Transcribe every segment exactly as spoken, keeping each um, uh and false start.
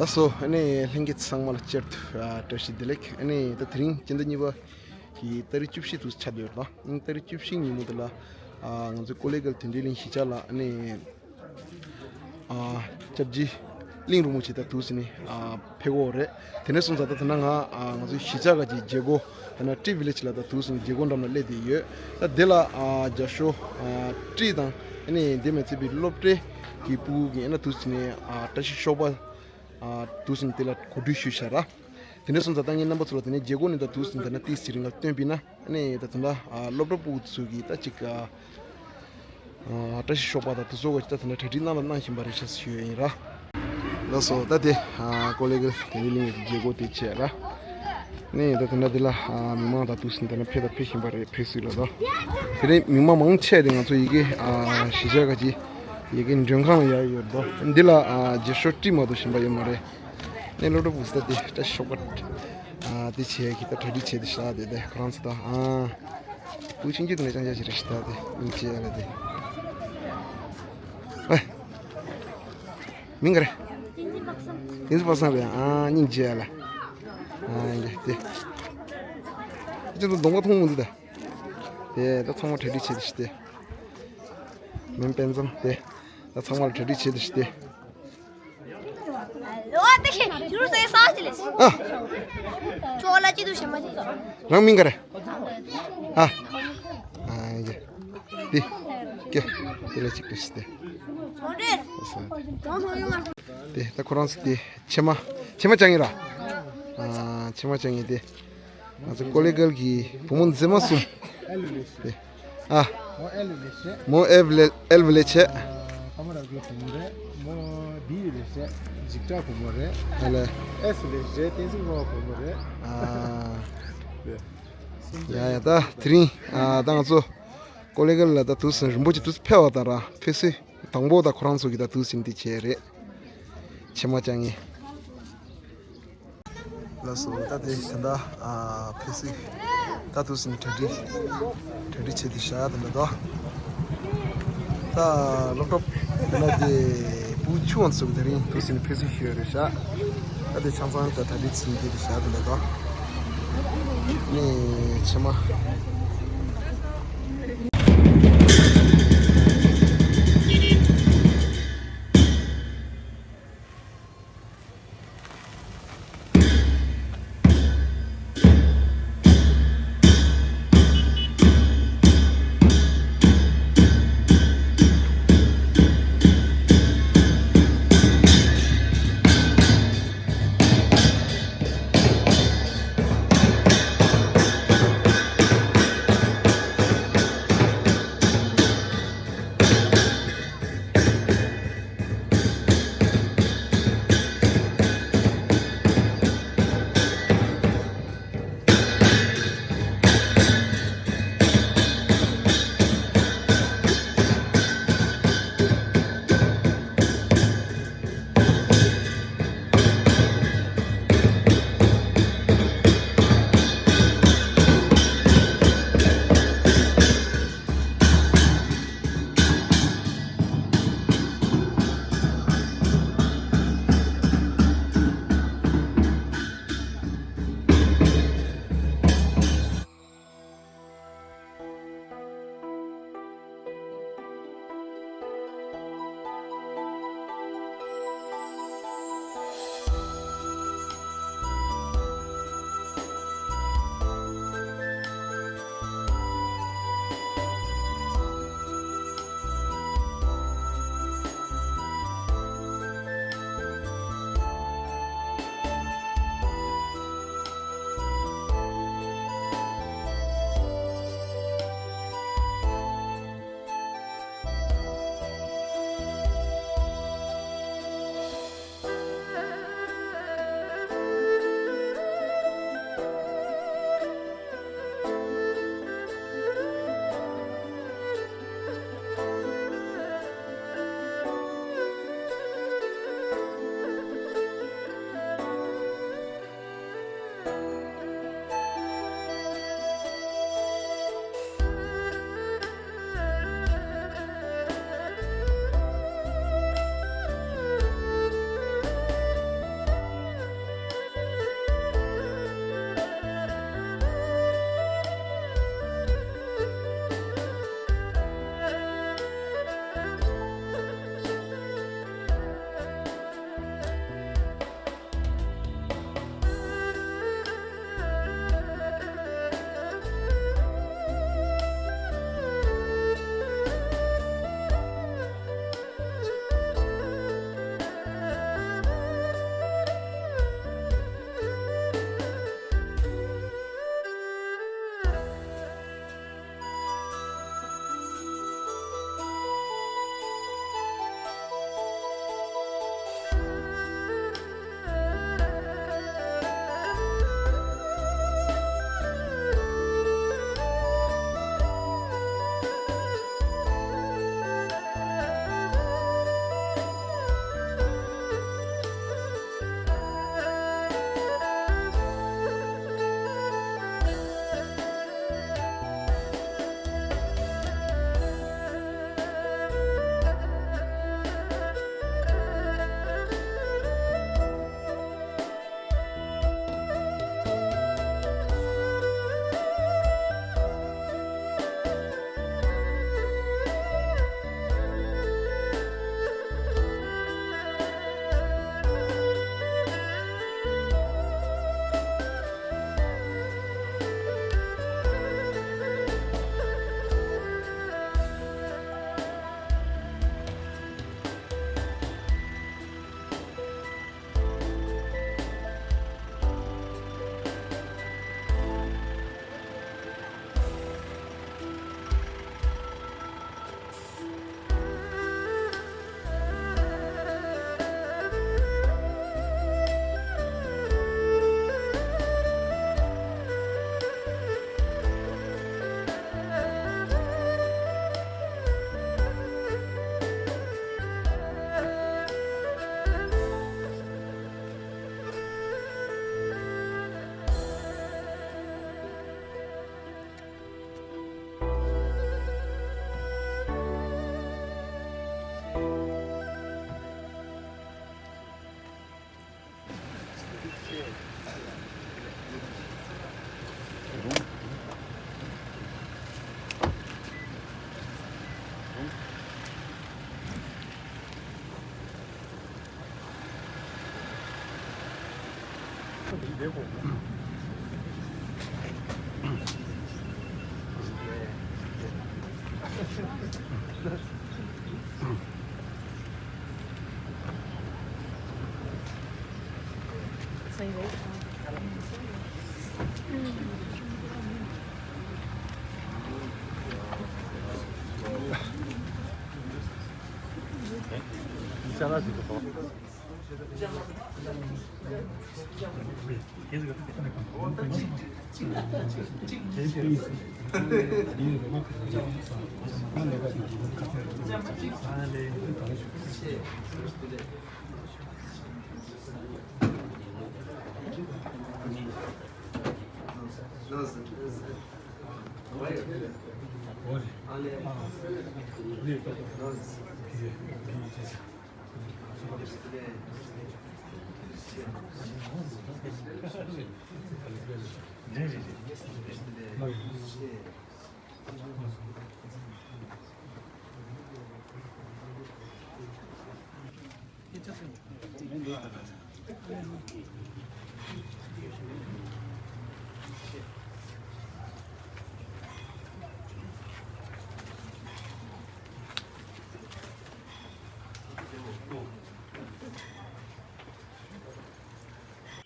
ལགས་སོ། ཨ་ནི་ལྷན་རྒྱས་ཚང་མ་ལ་བསྐྱར་དུ་ཨ་བཀྲ་ཤིས་བདེ་ལེགས། ཨ་ནི་ད་དེ་རིང་སྤྱི་ཟླ་གཉིས་པ་གི་ཏ་རིག་བཅུ་བཞི་དུ་ཆགས་བསྡད་ཡོད་ད། ཨ་ནི་ཏ་རིག་བཅུ་བཞི་ཉིན་མོ་དེ་ལ་ཨ་ང་ཚོའི་ཀོ་ལེ་གལ་དེ་འདྲའི་གླིང་གཞིས་ཆགས་ལ་ཨ་ནི་ཨ་སྐྱབས་རྗེ་གླིང་རིན་པོ་ཆེ་ད་དུས་ནི་ཨ་ཕེབས་ཀྱི་ཡོད་རེད། དེ་ནས་བཟུང་ཙང་ད་ད་ན་ང་ཨ་ང་ཚོའི་གཞིས་ཆགས་ཀྱི་མཛད་སྒོ་ད་ན་ཏྲི་བི་ལེ་ཇི་ལ་ད་དུས་ནི་མཛད་སྒོ་འགྲམ་ལ་སླེབས་བསྡད་ཡོད། ད་དེ་ལ་ཨ་རྒྱ་ཤོག་ཨ་ཏྲི་དང་ཨ་ནི་དེ་མ་ཚད་པའི་སློབ་གྲྭའི་གི་ཕྲུ་གུ་གི་ཨ་ན་དུས་ནི་ཨ་བཀྲ་ཤིས་ཤོག་པ་ཨ་དུས་ནི་དེ་ལ་གོ་སྒྲིག་ཞུས་བཞག་ར། དེ་ནས་བཟུང་ཙང་ད་ངས་རྣམ་པ་ཚོ་ལ་དེ་ནས་མཛད་སྒོ་ནི་ད་དུས་ནི་ད་ན་ཏི་སི་རིང་ལ་སྟོན་པས་ན། ཨ་ནི་ད་ད་ལྟ་ཨ་སློབ་གྲྭ་ཕྲུ་གུ་ཚོ་གིས་ད་ཅིག་ཨ་ཨ་བཀྲ་ཤིས་ཤོག་པ་དང་དེ་ཚོ་ག་ཅིག་ད་ད་ལྟ་གྲ་སྒྲིག་གནང་ལ་གནང་བཞིན་པ་རེད་ཤག་ཞུ་ཡ་ཡིན་ར། ལགས་སོ། ད་དེ་ཨ་ཀོ་ལེ་གལ་དེ་འདྲའི་གླིང་གི་མཛད་སྒོ་དེ་བྱས་ར། ཨ་ནི་ད་ད་ལྟ་དེ་ལ་ཨ་མི་མང་དང་དུས་ཟིན་ད་ནི་ཕེབས་དང་ཕེབས་བཞིན་པ་རེད། ཕེབས་སྲིད་ལ་ད། དེ་ནས་མི་མང་མང་ཆེ་དེ་ང་ཚོ་ཡི་གེ་ཨ་གཞིས་ཆགས་ག་ཅིག་ཡི་གེ་མགྲོན་ཁང་ལ་ཡར་ཡོད་དོ། འདི་ལ་ཨ་རྒྱ་ཤོག་ཏྲི་མ་གཏོགས་གཞན་པ་ཡོད་མ་རེད། ནས་སློབ་གྲྭ་བུ་སྟ་དེ་བཀྲ་ཤིས་ཤོག་པ་ཨ་དེ་བྱས་ཀྱི་ད་གྲ་སྒྲིག་བྱས་དེ་ཤ་དེ་དེ་ཁོ་རང་ཚོ་ད་ཨ་བུ་ཆུང་ཆུང་དེ་ནས་ཅང་ཅང་ཞིག་རེད་ཤི་ད་དེ་མིང་ཅི་ཡ་ལ་དེ། ཨེ། མིང་ག་རེ། ཏིན་ཙི་པ་སངས་རེད། ཨ་སྙིང་རྗེ་ཡ་ལ། ཨ་ཡ་དེ། ཅི་ད་གདོང་པ་མཐོང་མི་འདུག་ད། དེ་ད་ཚང་མ་གྲ་སྒྲིག་བྱས་དེ་ཤི་དེ། མིན་པན་ཙམ་དེ། ད་ཚང་མ་ལ་གྲ་སྒྲིག་བྱས་དེ་ཤི་དེ། ཨ། རང་མིང་ག་རེ། ཨ། ཨ་ཡ། དེ། ཀྱེ། དེ་ལ་ཅིག་དེ་ཤི་དེ། དེ་ད་ཁོ་རང་ཚོ་དེ་ཕྱེ་མ། ཕྱེ་མ་ཅང་ཡིན་ར། ཨ་ཕྱེ་མ་ཅང་ཡིན་དེ། ང་ཚོ་ཀོ་ལེ་གལ་གྱི་བུ་མོ་མཛེས་མ་གསུམ། ཨ། མོ་ཨེལ་ལེ་ཆེ། མོ་ཨེལ་ལེ་ཨེལ་ལེ་ཆེ། ཨ་ཀ་མ་ར་གི་བུ་མོ་རེད། མོ་ཌི་ལེ་ཆེ། འཇིགས་སྐྲག་བུ་མོ་རེད། ཨ་ལེ། ཨེས་ལེ་ཆེ། བསྟན་འཛིན་སྔོན་བུ་མོ་རེད། ཨ། ཡ་ཡ་ད་དེ་རིང་ཨ་ད་ང་ཚོ་ཀོ་ལེ་གལ་ལ་ད་དུས་སུ་རིན་པོ་ཆེ་དུས་སུ་ཕེབས་པ་ད་ར་ཕེབས་སྲོལ་དང་པོ་ད་ཁོ་རང་ཚོ་གི་ད་དུས་སུ་འདི་བྱས་རེད། ཕྱེ་མ་ཅང་ངེ། ལགས་སོ། ད་དེ་ད་ལྟ་ཨ་ཕེབས་སྲིད་ད་དུས་སུ་གྲ་སྒྲིག་གྲ་སྒྲིག་བྱེད་དེ་བཞག་ད་ལྟ་ད། ད་སློབ་གྲོགས་ད་ལྟ་དེ་བུ་ཆུང་བ་ཚོ་དེ་རིང་དུས་སུ་ཕེབས་སྲིད་ཞུ་ཡ་རེད་བཞག་ད་དེ་ཆང་ཚང་ད་གྲ་སྒྲིག་བྱེད་དེ་བཞག་ད་ལྟ་ད་ནས་ཕྱེ་མ།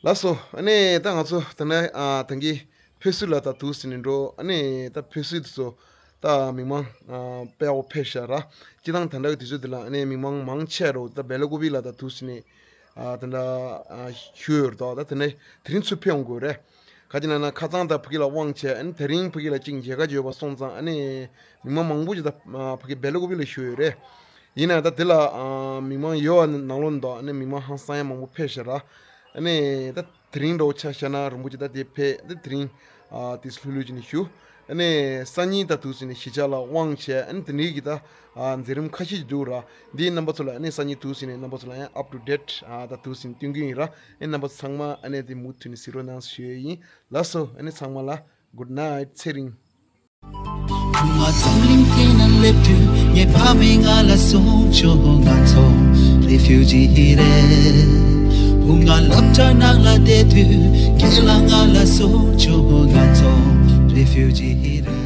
ལགས་སོ། ཨ་ནི་ད་ང་ཚོ་ད་ནི་ཨ་ད་གིན་ཕེབས་བསུ་ལ་ད་འདུག་ཟེར་ནས་འགྲོ། ཨ་ནི་ད་ཕེབས་བསུ་དེ་ཚོ་ད་མི་མང་ཨ་དཔེ་ཡག་པོ་ཕེབས་ཤག་ར། སྤྱིར་བཏང་ད་ལྟ་གི་དུས་ཚོད་འདི་ལ་ཨ་ནི་མི་མང་མང་ཆེ་རུ་ད་སྦེ་ལ་ཀོ་པི་ལ་ད་འདུག་ཟེར་ནས་ཨ་ད་ད་ཨ་ཞུས་ཡོད་རེད་དོ། ད་དེ་ནས་དེ་རིང་ཚུར་ཕེབས་ཡོང་དགོས་རེད། ག་ཅི་ན་ན་ཁ་སང་ད་ཕ་གི་ལ་དབང་བྱས། ཨ་ནི་དེ་རིང་ཕ་གི་ལ་གཅིག་མཇལ་ཁ་བརྗོད་པ་སོང་ཙང་ཨ་ནི་མི་མང་མང་པོ་ཅིག་ད་ཕ་གི་སྦེ་ལ་ཀོ་པི་ལ་ཞུས་ཡོད་རེད། ཡིན་ན་ད་དེ་ལ་ཨ་མི་མང་ཡོད་པ་ནང་ལོགས་འདུག་ཨ་ནི་མི་མང་ཧང་སང་ཡ་མང་པོ་ཕེབས་ཤག་ར། ཨ་ནི་ད་དེ་རིང་འདྲ་བོ་ཆ་བཞག་ན་རིན་པོ་ཆེ་ད་དེ་ཕེབས། ད་དེ་རིང་ཨ་དེ་ལྷོད་ལྷོད་ཅིག་ནས་བཞུགས། ཨ་ནི་སང་ཉིན་ད་འདུག་ཟེར་ནས་གཞིས་ཆགས་ལ་དབང་བྱས། ཨ་ནི་དེ་འདྲའི་གི་ད་ཨ་མཛད་རིམ་ཁ་ཤས་ཅིག་འདུག་ར། འདི་རྣམ་པ་ཚོ་ལ་ཨ་ནི་སང་ཉིན་འདུག་ཟེར་ནས་རྣམ་པ་ཚོ་ལ་ཡང་up to date ཨ་ད་འདུག་ཟེར་ནས་སྟོན་གྱི་ཡིན་ར། ཨ་ནི་རྣམ་པ་ཚོ་ཚང་མ་ཨ་ནི་དེ་མུ་མཐུད་ནས་གཟིགས་རོགས་གནང་ཞུ་ཡས་ཡིན། ལགས་སོ། ཨ་ནི་ཚང་མ་ལ་good night། ཚེ་རིང་། བུ་ང་འཛམ་གླིང་སྟེང་ན་སླེབས་དུས། ངའི་ཕ་མས་ང་ལ་གསུངས་བྱུང་། ང་ཚོ་refugee རེད། བུ་ང་སློབ་གྲྭ་ནང་ལ་བསྡད་དུས། རྒན་ལགས་ང་ལ་གསུངས་བྱུང་། ང་ཚོ་refugee རེད།